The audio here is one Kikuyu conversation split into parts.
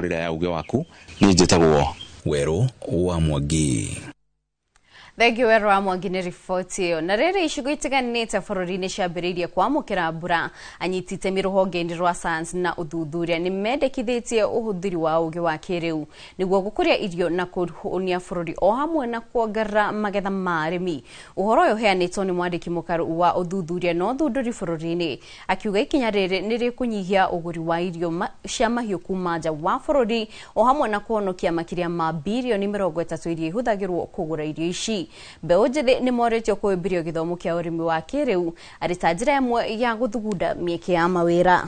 Rĩrĩa ya uge waku. Niĩ njĩtagwo Werũ wa Mwangi. Thengiũ, Werũ wa Mwangi, nĩ riboti ĩyo. Na rĩrĩ, icigo itiganĩte bũrũri-inĩ ciambĩrĩirie kwamũkĩra mbura. Anyiti itemi rũhonge-inĩ rwa science na ũthuthuria nĩ mendekithĩtie ũhũthĩri wa ũgĩ wa kĩrĩu nĩguo gũkũria irio na kũhũnia bũrũri o hamwe na kuongerera magetha ma arĩmi. Ũhoro ũyũ ũheanĩtwo nĩ mwandĩki mũkaru wa ũthuthuria na ũthundũri bũrũri-inĩ, akiuga ikinya rĩrĩ nĩ rĩkũnyihia ũgũri wa irio cia mahiũ kuma nja wa bũrũri o hamwe na kũhonokia makĩria ma 30 birioni iria ihũthagĩrwo kũgũra irio ici. Mbeũ njĩthĩ nĩ morĩtio kũhĩmbĩrio gĩthomo kĩa ũrĩmi wa kĩrĩu arĩ ta njĩra ĩmwe ya gũthugunda mĩeke ya mawĩra.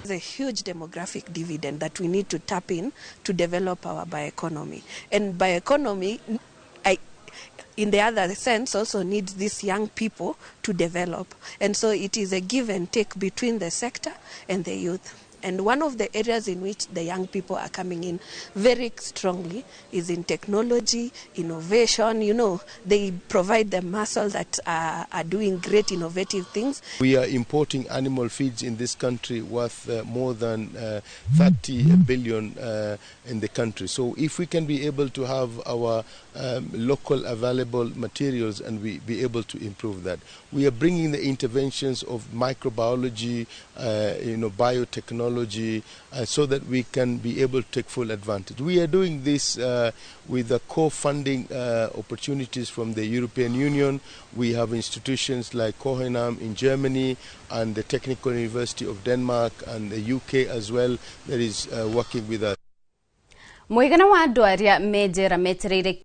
There's a huge demographic dividend that we need to tap in to develop our bioeconomy. And bioeconomy, in the other sense, also needs these young people to develop. And so it is a give and take between the sector and the youth. And one of the areas in which the young people are coming in very strongly is in technology, innovation. They provide the muscle that are doing great innovative things. We are importing animal feeds in this country worth more than 30 billion in the country. So if we can be able to have our local available materials and we be able to improve that. We are bringing the interventions of microbiology, biotechnology, so that we can be able to take full advantage. We are doing this with the co-funding opportunities from the European Union. We have institutions like Hohenheim in Germany and the Technical University of Denmark and the UK as well that is working with us. Mũigana wa andũ arĩa me njera metereire.